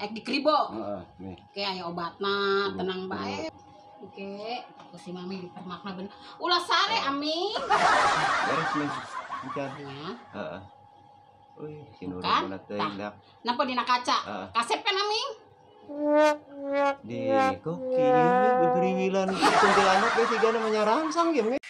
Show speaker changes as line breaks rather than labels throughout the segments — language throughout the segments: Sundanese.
Aik dikribo.
Heeh, nih.
Oke, aya obatna, tenang bae. Oke, ku si Mami dipermakna bener. Ulah sare, Aming.
Beres nih. Encan.
Nya.
Heeh. Uy, sinurun
Kan?
mana teuing dak.
Napa dina kaca?
Heeh.
Kasep kan Aming?
Di kok kieu beberiwilan kuntilanak ge sigana mah nyarangsang ge.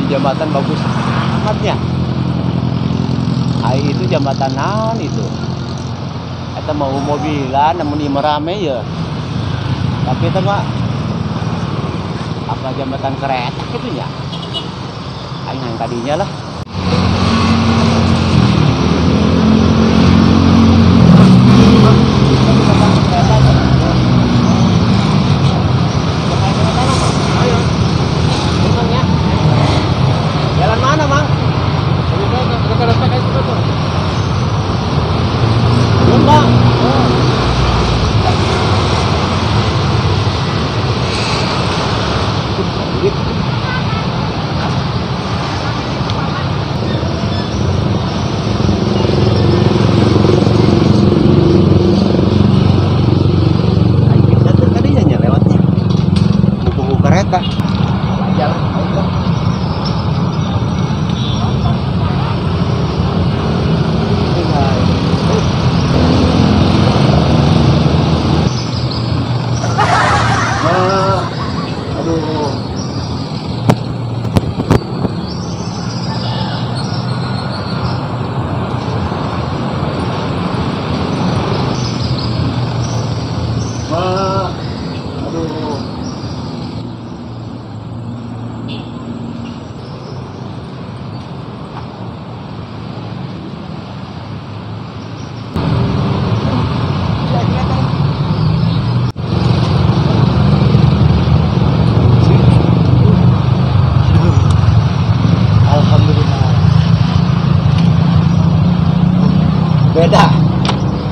Jembatan bagus amatnya. Ai itu jembatan naon itu? Eta mau mobilan namun ieu rame ya. Tapi itu mah apa jembatan kereta gitu nya? Aing yang tadinya lah. Kereta jalan aja. Aduh. Aduh.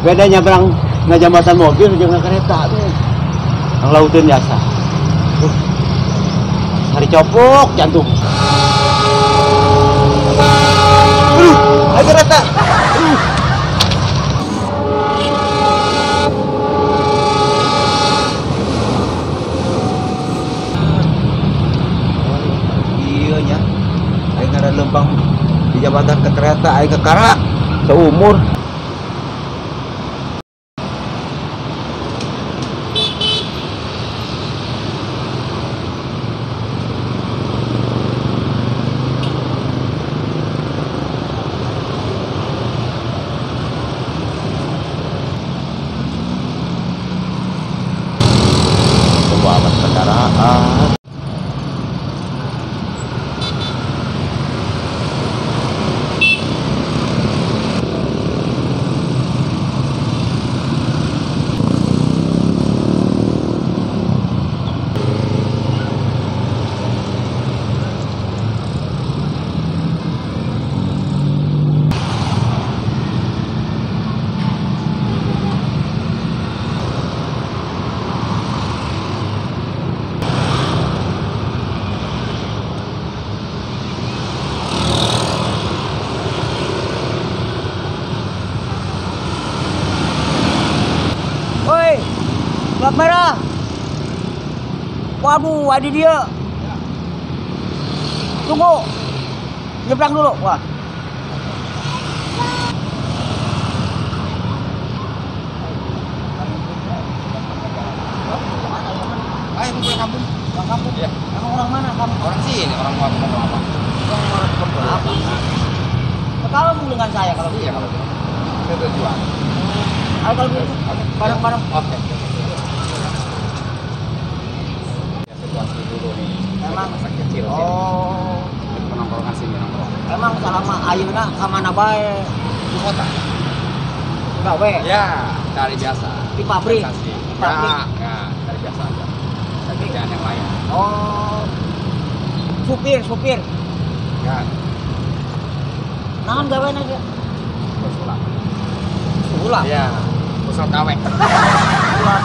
Beda nyabrang ngajambatan mobil jeung kereta tuh. Ang lauteun biasa. Hari copok jantung. Aduh, ayo kereta. Iya nya. Aing ngaran lempang di jambatan ke kereta aing ke karak seumur. Kendaraan.
Plat merah. Waduh, ada dia. Tunggu. Nyebrang dulu. Wah.
Ayo pulang kampung.
Pulang kampung?
Iya.
Emang orang mana kamu?
Orang sini, orang Kebon Kelapa.
Orang Kebon Kelapa. Kamu dengan saya kalau
iya kalau gitu. Saya tujuan.
Ayo kalau gitu. Bareng-bareng.
Oke. Ya, situasi dulu nih.
Emang
masa kecil.
Oh.
Penongkrongan sini nongkrong.
Emang selama ayeuna ka mana bae?
Di kota.
Gawe.
Ya, cari biasa.
Di pabrik.
Di
pabrik.
Ya, cari biasa aja. Kerjaan yang lain.
Oh. Supir, supir.
Ya.
Naon gawe aja?
Pesulap.
Sulap?
Iya, pesulap KW.
Sulap.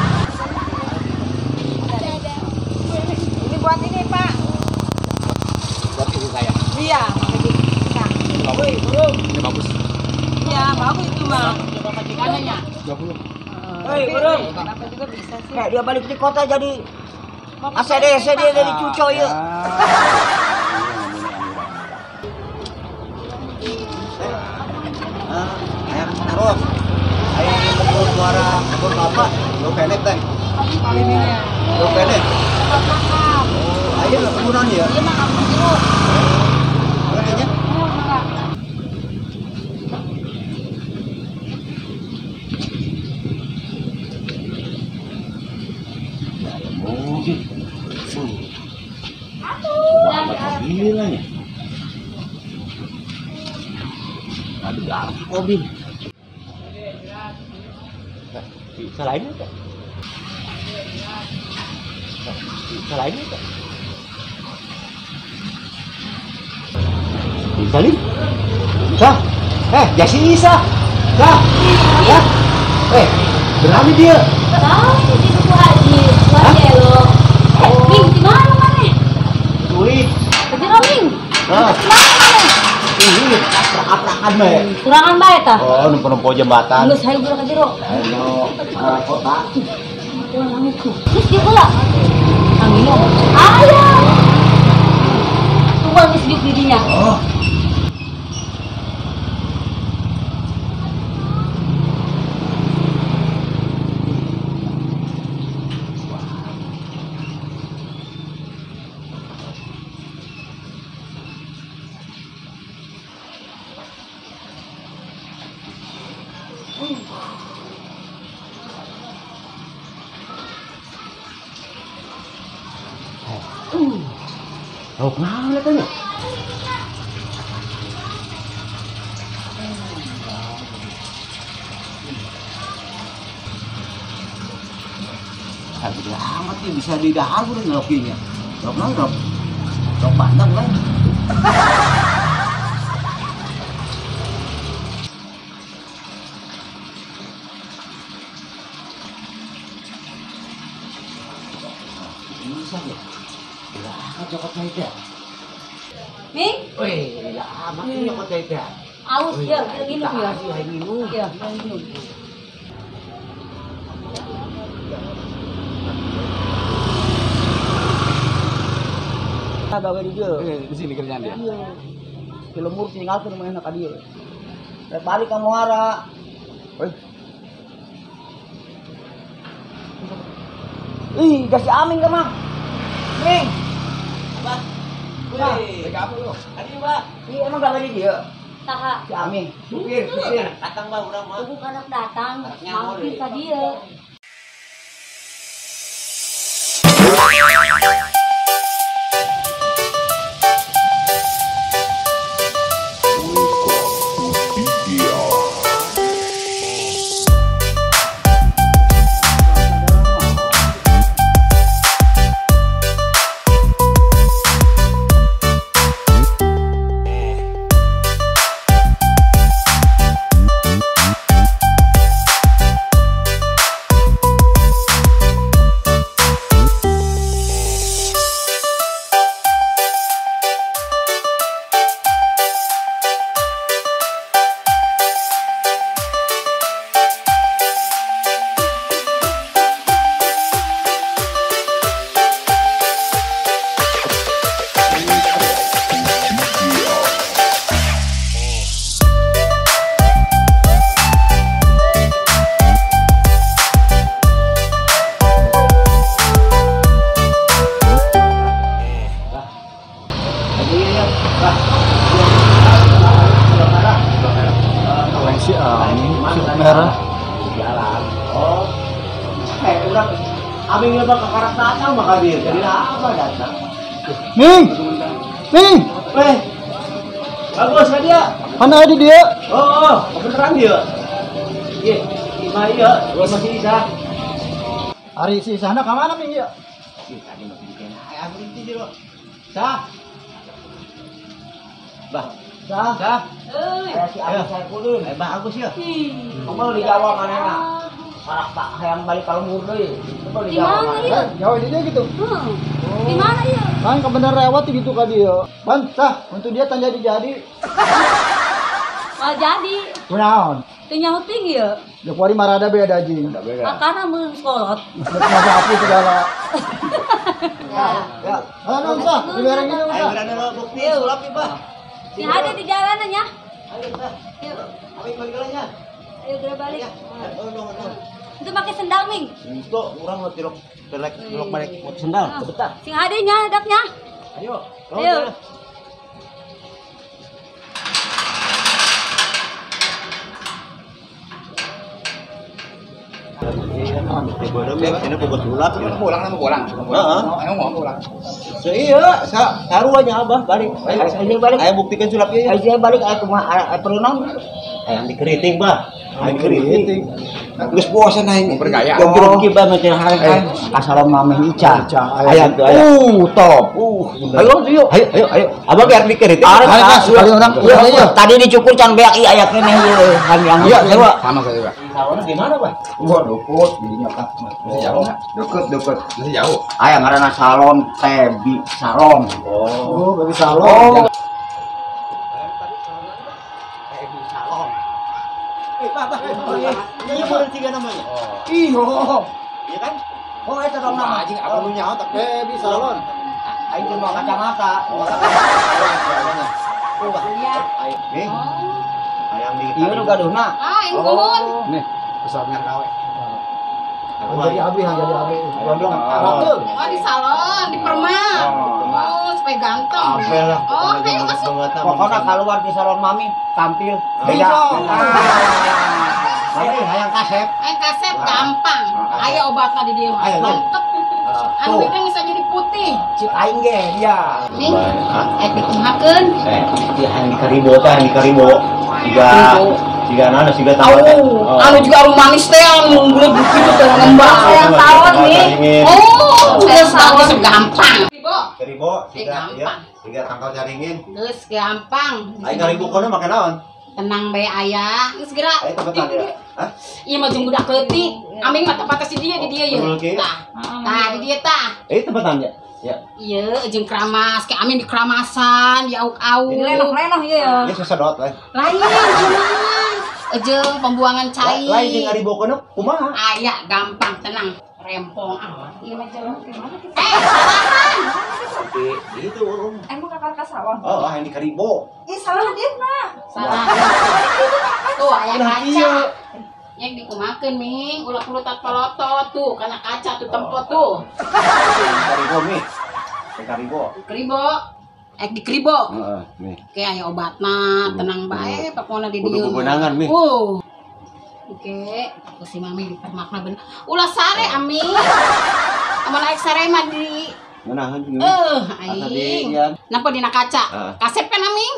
Ini buat ini, Pak.
Buat istri saya.
Iya, bisa.
Ini bagus. Ini bagus.
Iya, bagus itu, Bang. Majikannya.
20.
Hei, bro.
Kenapa juga bisa sih?
Kayak dia balik di kota jadi ACDC dia jadi cuco ya.
Ayam terus. Ayam kebun suara kebun bapak, lo penet teh. Lo penet. Oh, ayam kebunan ya?
Iya, mak kampung jeruk.
Kayaknya. Gila ya. Aduh, galak mobil. Nah, bisa lain enggak? Nah, bisa lain enggak? Bisa nih? Bisa? Jasi Isa. Sah. Ya. Berani dia.
Tahu di buku haji, haji lo. Ming, di mana mana?
Sulit.
Kejero Ming.
Hah. Ini aprak-aprakan bae.
Kurangan bae tah.
Oh, nempo-nempo jembatan.
Geus hayu geura ka jero.
Ayo, kota.
Geus dieu heula. Angin. Aya. Tunggu geus diuk di dinya.
Oh. Lauk naon eta nya? Gede amat nih bisa didahar udah ngelokinya. Lauk naon lauk? Lauk bandeng kan? Bisa ya? Gila cokot saya.
Ming?
Wih, gila amat ini cokot saya.
Aus ya, minum ya.
Minum.
Ya, minum.
Gawe di dia.
Di sini kerjaan dia.
Iya. Di lemur tinggalkeun manehna ka dieu. Rek balik ka Muara. Wih. Ih, gas si Aming ka mah. Ming.
Abah.
Wih.
Lagi apa lu?
Tadi, Pak.
Ih, emang gawe di dieu.
Saha?
Si Aming. Supir, supir.
Datang, Bah, urang mah.
Tunggu kanak datang, mampir ka dieu.
Si Amin, merah.
Jalan. Oh. Urang Aming mah kakarak datang mah ka dieu. Jadi apa datang?
Ming. Ming.
Weh. Bagus ka dia.
Mana ada dia?
Oh, kebeneran dia. Ieu, imah ieu, imah si Isa.
Ari si Isahna ka mana Ming ieu?
Ih, tadi mah bikin aya berhenti di lo. Sah. Bah,
Sah.
sah.
Euy.
Aya si Amin Saipulin.
Bah Agus ya.
Kumaha di Jawa manehna? Karak tak hayang balik ka lembur deui. Coba di
Di
Jawa
mana
manehna.
ieu?
Jauh di dia gitu.
Di mana ieu?
Kan kebener lewat gitu ka dia. Ban, sah, untuk dia tanya jadi.
Moal jadi.
Kunaon?
Teu nyaho ting ieu.
Ya kuari marada beda jing.
Akana mun kolot.
Masa segala.
Ya.
Ya, anu sah, dibereng ini
Ayo
sah.
berani lo bukti sulap nih, Bah.
Sing ada di jalanan ya.
Ayo, sah.
Yuk.
Ayo balik lagi.
Ayo geura balik.
Oh, dong, dong.
Itu pakai sendal Ming.
Itu urang mau tilok telek tilok balik mau sendal, betah.
Sing ada nya daknya.
Ayo,
Ayo.
Ini bobot sulap.
Pulang nama pulang.
Heeh.
Emang mau pulang.
Iya, saruanya Abah balik.
Ayo balik.
Ayo buktikan sulap ieu.
Ayo balik aya kumaha aya perlu naon?
Hayang dikeriting, Bah. Hayang dikeriting. Geus bosan aing.
Mau bergaya.
Jog-jog bah macam hayang.
Kasalon mameh Ica.
Ica,
Hayang tuh, hayang.
Top.
Ayo, ayo, ayo, ayo, ayo. Abah biar dikeriting.
Ayo, Kak, sekali orang udah aja.
Tadi dicukur can beak ieu aya keneh ieu kan yang
Iya, sarua.
Sama saya juga.
Sawana gimana, Bah?
Wah, dukut jadinya Kak.
Masih jauh nggak? Deket, deket. Masih jauh.
Aya ngaranna salon Tebi Salon.
Oh, baby salon.
Tebi Salon.
Eh, Bah, Bah. Iya, boleh tiga namanya.
Ih, oh.
Iya kan?
Oh, eta dong nama.
Anjing, apa
Anu nyaho tak baby salon.
Aing teu mau kacamata.
Iya.
Ayo, nih. Hayang di
Ieu nu gaduhna.
Ah, ini nuhun.
Nih, pesawat merah KW.
Jadi abi, jadi abi.
Gondrong.
Betul.
Oh, di salon, di perma. Oh, supaya ganteng.
Apel lah.
Oh, ayo masuk.
Pokoknya keluar di salon mami tampil beda.
Mami hayang kasep.
Ayo kasep gampang. Ayo obatnya di dia mah.
Ayo, ayo.
Mantep. Anu itu bisa jadi putih.
Cik aing ge dia.
Nih, ayo dikumahakeun.
Eh, di hayang di karibo teh, hayang di karibo. Siga siga naon siga tambah teh.
Au, anu juga anu manis teh anu bulat gitu teh ngembang.
Sayang tawon nih.
Oh, geus bagus gampang. Ribo,
Karibo siga
Eh,
ya,
gampang.
siga tangkal caringin.
Geus gampang.
Aing karibo kono make naon?
Tenang bae aya. Geus geura.
Ayo tempat ya. Hah?
Ieu mah jeung budak leutik. Aming mah tempatnya si dia di dia ye.
Betul, Ki.
Tah. Tah di dia tah.
Eh, tempatan ya. Ya.
Iya, jeung keramas, kayak Amin di keramasan, di auk-auk.
Lenoh-lenoh ieu ya.
Ini sesedot lain.
Lain cuman jeung pembuangan cair.
Lain jeung karibo kono kumaha?
Aya gampang tenang. Rempong amat. Ieu mah jalan ke mana kita? Eh, salahan.
Di itu urung.
Emang kakak ke sawah?
Oh, hayang di karibo.
Ih, salah dia mah.
Salah. Tuh aya
Nah,
kaca.
iya.
Yang dikumakeun Ming, ulah kulut palotot tuh, kana kaca tuh tempo tuh.
Karibo mi. Karibo.
Kribo. Eh di kribo.
Heeh, nih.
Oke, aya obatna, tenang bae pokona di
Kudu
dieu.
bebenangan, Mi.
Oke, ku si Mami dipermakna bener. Ulah sare Ami. Amun aek sare mah di
Ngeunaheun jeung Asa di
aing.
ian.
Napa dina kaca?
Heeh.
Kasep kan Aming?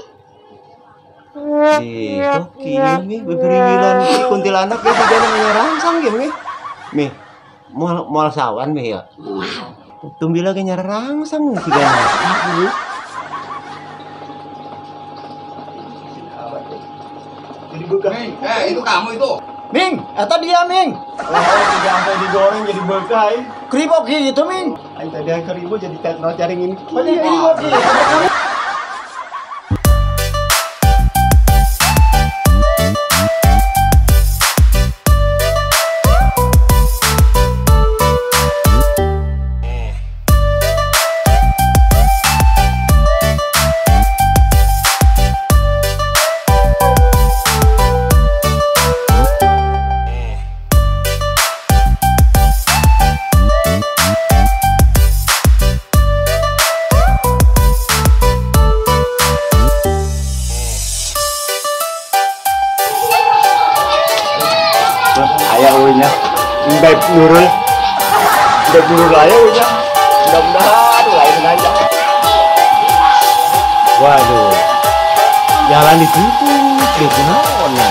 Di toki mi beberiwilan kuntilanak ya tiga namanya rangsang gitu mi. Mi, moal moal sawan mi ya.
Moal.
Tumbila ge nyararangsang tiga. Jadi bekah.
Ming, itu kamu itu.
Ming, eta dia Ming.
Oh, tidak sampai digoreng jadi bekah.
Kribo gitu Ming.
Aing tadi keribu jadi tekno caringin.
Banyak kribo gitu.
Aya euy nya. Beb Nurul. Beb Nurul aya euy nya. Mudah-mudahan lain aja. Waduh. Jalan ditutup, di kunaon ya.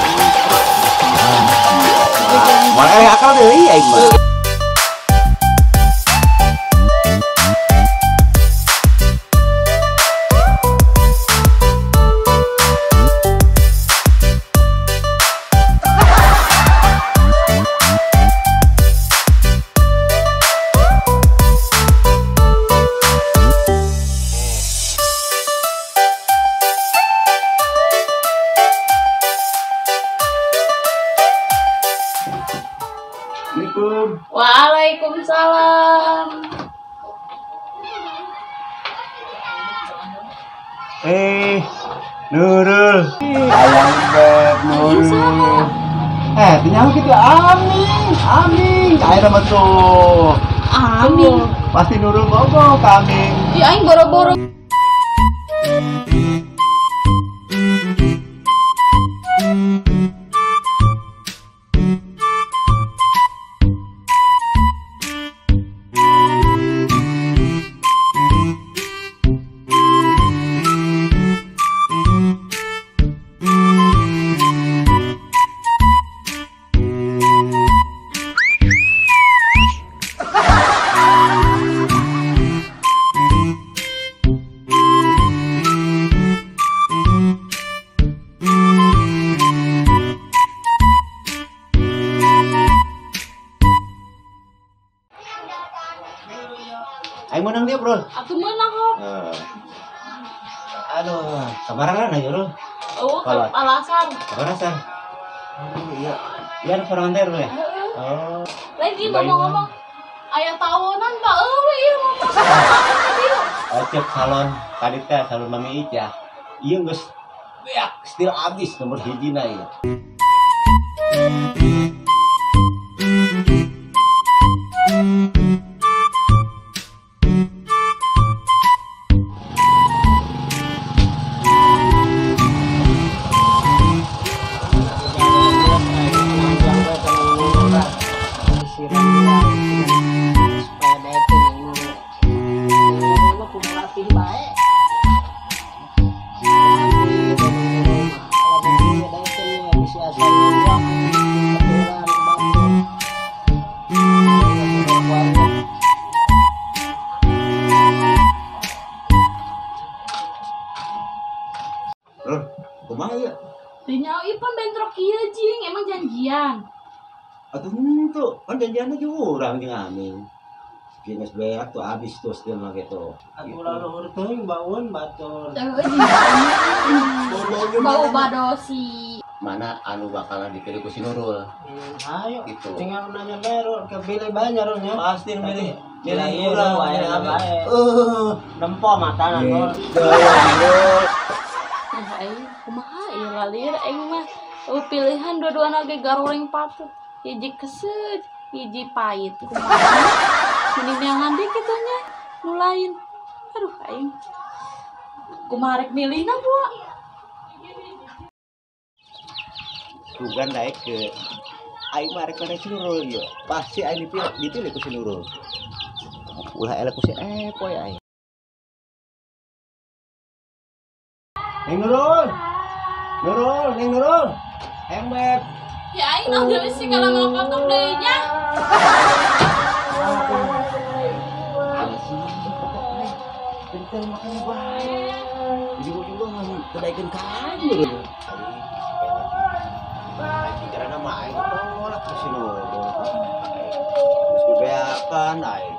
Mana akal deui aing mah. Assalamualaikum.
Waalaikumsalam.
Nurul. Ayang Beb Nurul. Tinggal gitu Aming, Aming. Ayo mah tuh.
Aming.
Pasti Nurul ngomong ke Aming.
Ya aing boro-boro.
Aing menang dia, Bro.
Aku menang, Hop.
Aduh, kemarin aja, Bro.
Oh, alasan.
Alasan. Oh, iya. Iya, sorangan teh, Bro ya? Oh.
Lagi ngomong-ngomong, aya tawonan tak eueuh ieu ngomong tadi.
Cek salon tadi teh salon Mami Ica. Ieu geus beak still abis nomor hijina ieu. Kumaha ieu?
Teu nyaho ieu pan bentrok ieu jing, emang janjian.
Atuh henteu, kan janjianna jeung urang jeung Aming. Geus beak tuh abis tuh still mah gitu.
Atuh laluhur teuing baun batur.
Bau badosi.
Mana anu bakalan dipilih ku si Nurul?
Ayo
gitu.
Tinggal nanya bae Rul, kepilih bae nya Rul nya.
Pasti milih.
Milih urang wae bae. Nempo matana Rul.
Aing kumaha ieu lalir aing mah pilihan dua-duana ge garoreng patut. Hiji keset, hiji pahit. Kumaha? Mending neangan deui kitu nya nu lain. Aduh aing. Kumaha rek milihna buah?
Sugan naik ke aing mah rek si Nurul ieu. Pasti aing dipilih ku si Nurul. Ulah eleh ku si Epoy aing. Neng Nurul. Nurul, Neng Nurul. Hayang Beb.
Ya aing nah deui sih kalau mau potong deui nya.
Pinter makan bae. Ujung-ujungnya kedaikeun ka aing Nurul. Pikiranna mah aing tolak ku si Nurul. Geus bebeakan aing.